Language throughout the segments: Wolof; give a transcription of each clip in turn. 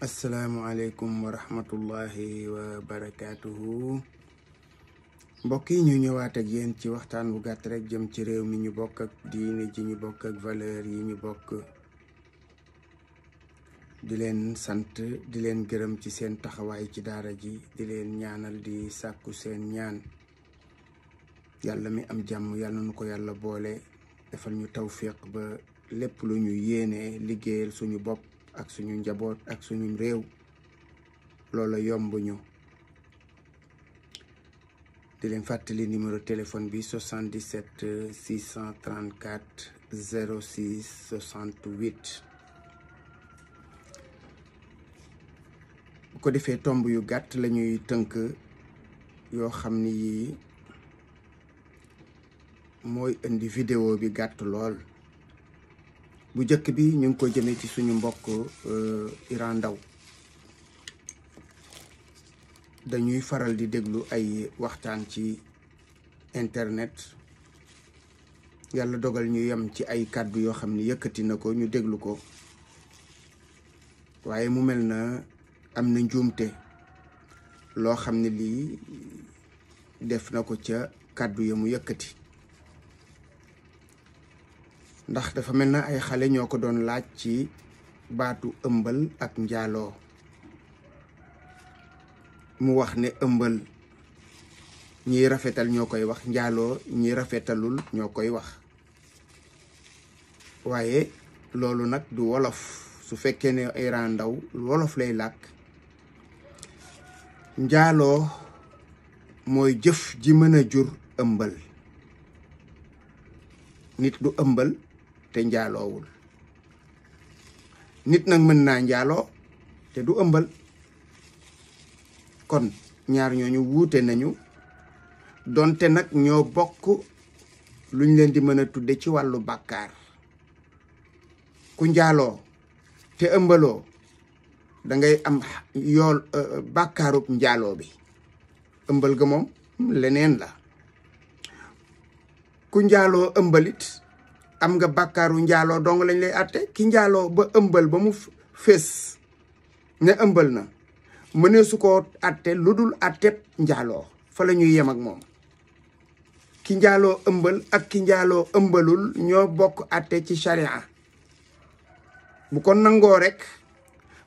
asalaamualeykum wa rahmatullahi wa barakaatuhu. mbokk yi ñu ñëwaat ak yéen ci waxtaan bu gàtt rek jëm ci réew mi ñu bokk ak diine ji ñu bokk ak valeur yi ñu bokk. di leen sant di leen gërëm ci seen taxawaay ci daara ji di leen ñaanal di sàkku seen ñaan. yàlla mi am jàmm yàlla nu ko yàlla boole defal ñu tawfiq ba lépp lu ñu yéenee liggéeyal suñu bopp ak suñu njaboot ak suñu réew loola yomb ñu. di leen fàttali numéro téléphone bi 77 634 06 68. bu ko defee tomb yu gàtt lañuy tënk yoo xam ni yii mooy indi vidéo bi gàtt lool. bu njëkk bi ñu ngi ko jëmee ci suñu mbokk Iran Ndao. dañuy faral di déglu ay waxtaan ci internet yàlla dogal ñu yem ci ay kàddu yoo xam ni yëkkati na ko ñu déglu ko waaye mu mel na am na njuumte loo xam ne lii def na ko ca kàddu ya mu yëkkati. ndax dafa mel na ay xale ñoo ko doon laaj ci baatu ëmbal ak njaaloo mu wax ne ëmbal ñiy rafetal ñoo koy wax, njaaloo ñiy rafetalul ñoo koy wax. waaye loolu nag du wolof. su fekkee ne Iran Ndao wolof lay làkk, njaaloo mooy jëf ji mën a jur ëmbal. nit du ëmbal te njaaloowul. nit nag mën naa njaaloo te du ëmbal. kon ñaar ñooñu wuute nañu, donte nag ñoo bokk luñ leen di mën a tudde ci wàllu bàkkaar. ku njaaloo te ëmbaloo da ngay am yool bàkkaarub njaaloo bi. ëmbal ga moom leneen la. ku njaaloo ëmbalit am nga bàkkaaru njaaloo dong lañ lay àtte. ki njaaloo ba ëmbal ba mu fés ne ëmbal na mënee su ko àtte lu dul àtteb njaaloo. fa la ñuy yem ak moom. ki njaaloo ëmbal ak ki njaaloo ëmbalul ñoo bokk àtte ci sharia. bu ko nangoo rek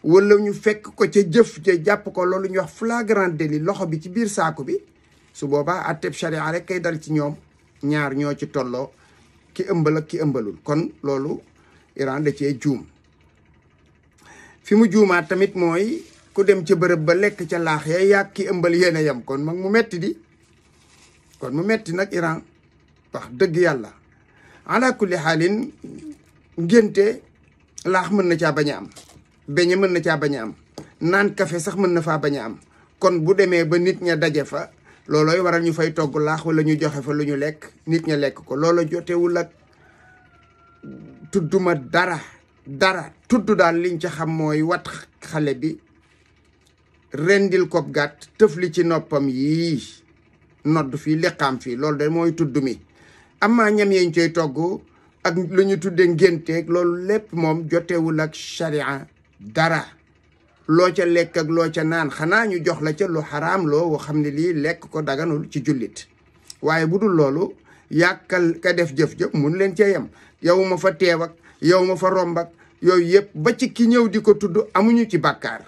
wala ñu fekk ko ca jëf ja jàpp ko, loolu ñu wax flagrant délit, loxo bi ci biir saaku bi, su boobaa àtteb sharia rek kay dal ci ñoom. ñaar ñoo ci tolloo, ki ëmbal ak ki ëmbalul. kon loolu Iran da cee juum. fi mu juumaat tamit mooy ku dem ca bërëb ba lekk ca laax ya yàgg ki ëmbal yéen a yem. kon mag mu metti di. kon mu metti nag Iran wax dëgg yàlla. ala kulli xaalin ngénte laax mën na caa bañ a am, beñe mën na caa bañ a am, naan kafe sax mën na faa bañ a am. kon bu demee ba nit ña daje fa, loolooy waral ñu fay togg laax wala ñu joxe fa lu ñu lekk, nit ña lekk ko. loola jotewul ak tudduma dara tudd daal liñ ca xam mooy wat xale bi, rendil ko gàtt, tëfli ci noppam yii, nodd fii liqaam fii, loolu de mooy tudd mi. amaa ñam yeñ coy togg ak lu ñu tudde ngénteeg loolu lépp moom jotewul ak sharia dara. loo ca lekk ak loo ca naan xanaa ñu jox la ca lu xaraam loo xam ne lii lekk ko daganul ci jullit. waaye bu dul loolu yàkkal ka def jëf-jëf mun leen cee yem. yow ma fa teew ak yow ma fa romb ak yooyu yëpp ba ci ki ñëw di ko tudd amuñu ci bàkkaar.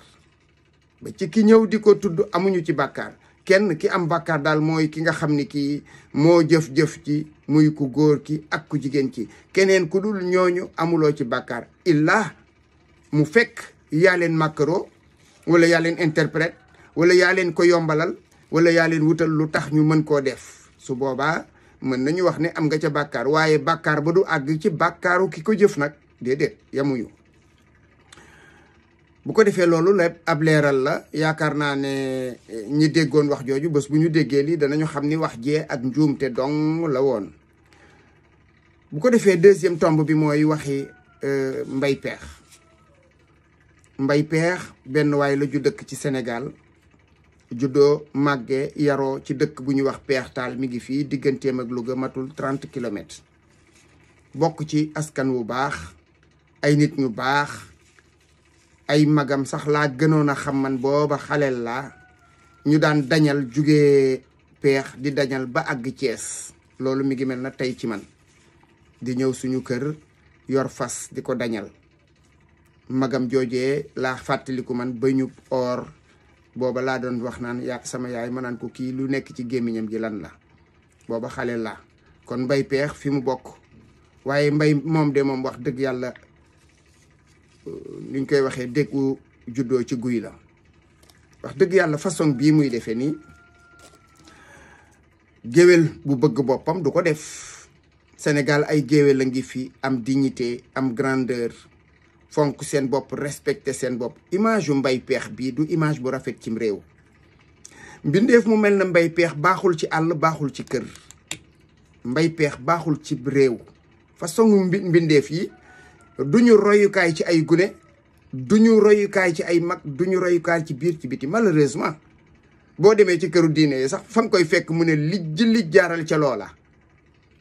ba ci ki ñëw di ko tudd amuñu ci bàkkaar. kenn ki am bàkkaar daal mooy ki nga xam ni kii moo jëf-jëf ci muy ku góor ki ak ku jigéen ki. keneen ku dul ñooñu amuloo ci bàkkaar illa mu fekk yaa leen màkkaroo wala yaa leen interprète wala yaa leen ko yombalal wala yaa leen wutal lu tax ñu mën koo def. su boobaa mën nañu wax ne am nga ca bàkkaar. waaye bàkkaar ba du àgg ci bàkkaaru ki ko jëf nag déedéet yamuñu. bu ko defee loolu la ab leeral la. yaakaar naa ne ñi déggoon wax jooju bés bu ñu déggee lii danañu xam ni wax jee ak njuumte dong la woon. bu ko defee deuxième tomb bi mooy waxi Mbaye Pekh. Mbaye Pekh benn waay la ju dëkk ci Sénégal, juddoo màggee yaroo ci dëkk bu ñuy wax Pekh Tall, mi ngi fii digganteem ak Louga matul 30 kilomètres. bokk ci askan wu baax, ay nit ñu baax, ay magam sax laa gënoon a xam man booba xaleel laa ñu daan dañal jugee peex di dañal ba àgg Cees loolu mi ngi mel na tey ci man di ñëw suñu kër yor fas di ko dañal magam joojee laa fàttaliku man ba ñu or booba laa doon wax naan sama yaay ma naan ko kii lu nekk ci gémmiñam gi lan la booba xale laa kon mbay peex fi mu bokk waaye mbay moom de moom wax dëgg yàlla niñ koy waxee déggu juddoo ci guy la wax dëgg yàlla façon bii muy defee nii géwél bu bëgg boppam du ko def Sénégal ay géwél a ngi fi am dignité am grandeur fonk seen bopp respecté seen bopp image yu mbay peex bii du image bu rafet cim réew mbindeef mu mel na mbay peex baaxul ci àll baaxul ci kër mbay peex baaxul ci réew façon mbindeef yi duñu royukaay ci ay gune duñu royukaay ci ay mag duñu royukaay ci biir ci biti malheureusement boo demee ci këru diine yi sax fa nga koy fekk mu ne lijj jaaral ca loola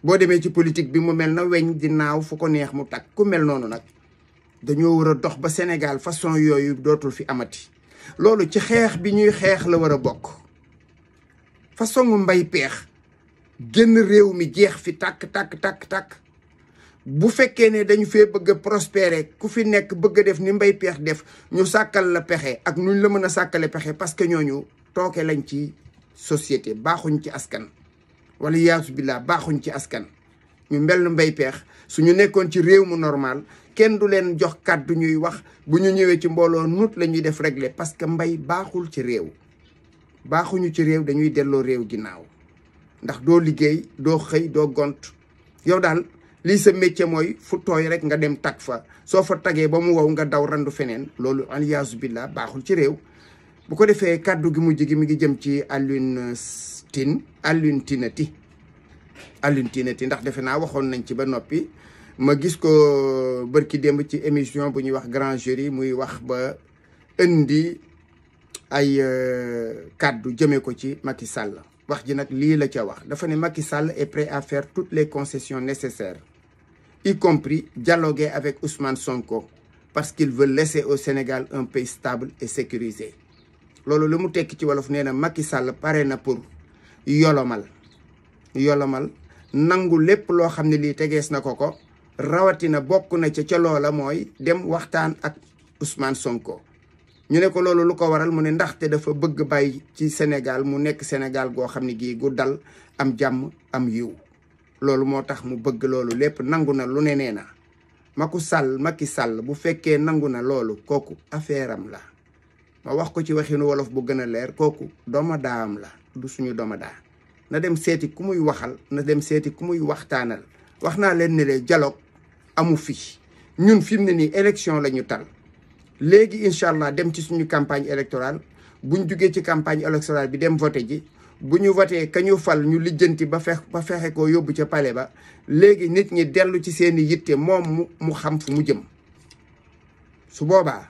boo demee ci politique bi mu mel na weñ di naaw fu ko neex mu takk ku mel noonu nag dañoo war a dox ba Sénégal façon yooyu dootul fi amati loolu ci xeex bi ñuy xeex la war a bokk façon mbay peex génn réew mi jeex fi tàkk bu fekkee ne dañu fee bëgg a prospérer ku fi nekk bëgg a def ni mbay peex def ñu sàkkal la pexe ak nuñ la mën a sàkkale pexe parce que ñooñu tooke lañ ci société baaxuñ ci askan wala yaasu billah baaxuñ ci askan ñu mbel mbay peex suñu nekkoon ci réew mu normal kenn du leen jox kàddu ñuy wax bu ñu ñëwee ci mbooloo nut la ñuy def régler parce que mbay baaxul ci réew baaxuñu ci réew dañuy delloo réew ginnaaw ndax doo liggéey doo xëy doo gont yow daal lii sa métier mooy fu tooy rek nga dem tag fa soo fa tagee ba mu wow nga daw randu feneen loolu aliyaasu billah baaxul ci réew bu ko defee kàddu gi mujj gi mi ngi jëm ci Alioune Tine ndax defe naa waxoon nañ ci ba noppi ma gis ko bërki démb ci émission bu ñuy wax grand jury muy wax ba indi ay kàddu jëmee ko ci Macky Sall wax ji nag lii la ca wax dafa ne Macky Sall est prêt à faire toutes les concessions nécessaires y compris dialoguer avec Ousmane Sonko parce qu'il veut laisser au Sénégal un pays stable et sécurisé loolu lu mu tekki ci wolof nee na Macky Sall pare na pour yolomal nangu lépp loo xam ne lii tegees na ko rawatina bokk na ca loola mooy dem waxtaan ak Ousmane Sonko ñu ne ko loolu lu ko waral mu ne ndaxte dafa bëgg bàyyi ci Sénégal mu nekk Sénégal goo xam ne gii gu dal am jàmm am yiw loolu moo tax mu bëgg loolu lépp nangu na lu ne nee na Macky Sall bu fekkee nangu na loolu kooku affaire am la ma wax ko ci waxinu wolof bu gën a leer kooku domadaam la du suñu domadaa na dem seeti ku muy waxal na dem seeti ku muy waxtaanal wax naa leen ne lee dialogue amu fi ñun fi mu ne nii élection la ñu tal léegi incha allah dem ci suñu campagne électorale buñ jugee ci campagne électorale bi dem voté ji bu ñu voté ka ñu fal ñu lijjanti ba fexe ko yóbbu ca palais ba léegi nit ñi dellu ci seeni yitte moom mu xam fu mu jëm su boobaa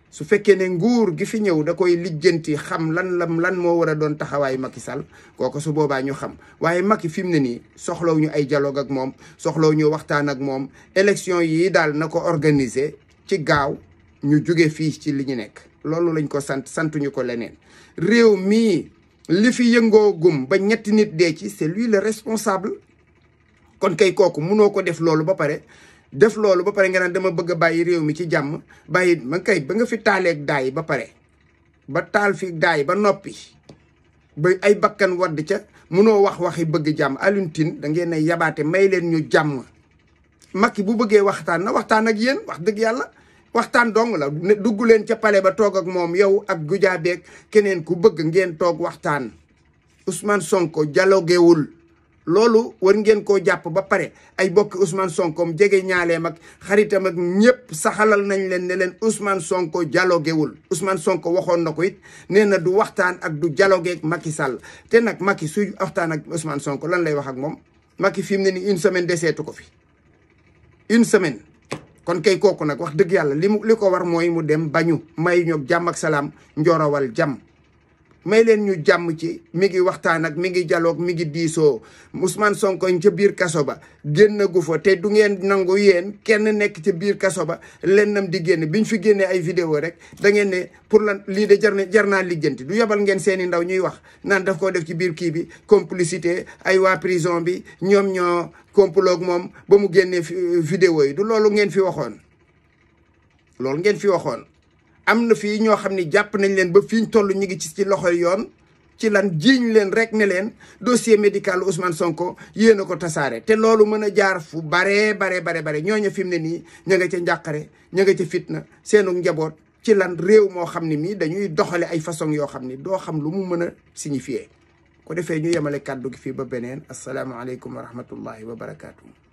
su fekkee ne nguur gi fi ñëw da koy lijjanti xam lan moo war a doon taxawaayu Macky Sall kooku su boobaa ñu xam waaye Macky fi mu ne nii soxlaw ñu ay dialogue ak moom soxlaw ñu waxtaan ak moom élection yi daal na ko organiser ci gaaw ñu jóge fii ci li ñu nekk loolu lañ ko santuñu ko leneen réew mii li fi yëngoo gum ba ñetti nit dee ci c'est lui le responsable kon kay kooku munoo ko def loolu ba pare nga naan dama bëgg a bàyyi réew mi ci jàmm bàyyi ma kay ba nga fi taaleeg daay ba pare ba taal fi daay ba noppi ba ay bakkan wadd ca munoo waxi bëgg jàmm Alioune Tine da ngeen a yabaate may leen ñu jàmm Macky bu bëggee waxtaan na waxtaan ak yéen wax dëgg yàlla waxtaan dong la dugg leen ca palais ba toog ak moom yow ak gujaabeeg keneen ku bëgg ngeen toog waxtaan Ousmane Sonko dialoguewul loolu war ngeen koo jàpp ba pare ay bokki Ousmane Sonko jege ñaaleem ak xaritam ak ñëpp saxalal nañ leen ne leen Ousmane Sonko dialoguewul Ousmane Sonko waxoon na ko it nee na du waxtaan ak du dialogue ak Macky Sall te nag Macky suy waxtaan ak Ousmane Sonko lan lay wax ak moom Macky fi mu ne ni une semaine deseetu ko fi une semaine kon kay kooku nag wax dëgg yàlla li ko war mooy mu dem bañu may ñoog jàmm ak salaam njorowal jàmm may leen ñu jàmm ci mi ngi waxtaan ak mi ngi dialogue mi ngi diisoo Ousmane Sonko ca biir kaso ba génn gu fa te du ngeen nangu yéen kenn nekk ca biir kaso ba lennam di génn biñ fi génnee ay vidéo rek da ngeen ne pour lan lii de jar naa lijjanti du yebal ngeen seeni ndaw ñuy wax naan daf koo def ci biir kii bi complicité ay waa prison bi ñoom ñoo complot moom ba mu génnee vidéo yi du loolu ngeen fi waxoon loolu ngeen fi waxoon am na fii ñoo xam ne jàpp nañ leen ba fi ñu toll ñu ngi ci loxoy yoon ci lan jiiñ leen rek ne leen dossier médical Ousmane Sonko yéen a ko tasaare te loolu mën a jaar fu bare ñooñu fi mu ne nii ña nga ca njàqare ña nga ca fitna seenu njaboot ci lan réew moo xam ne mii dañuy doxale ay façon yoo xam ni doo xam lu mu mën a signifier ko defee ñu yemale kàddu gi fii ba beneen asalaamaaleykum wa rahmatullahi wa barakaatu.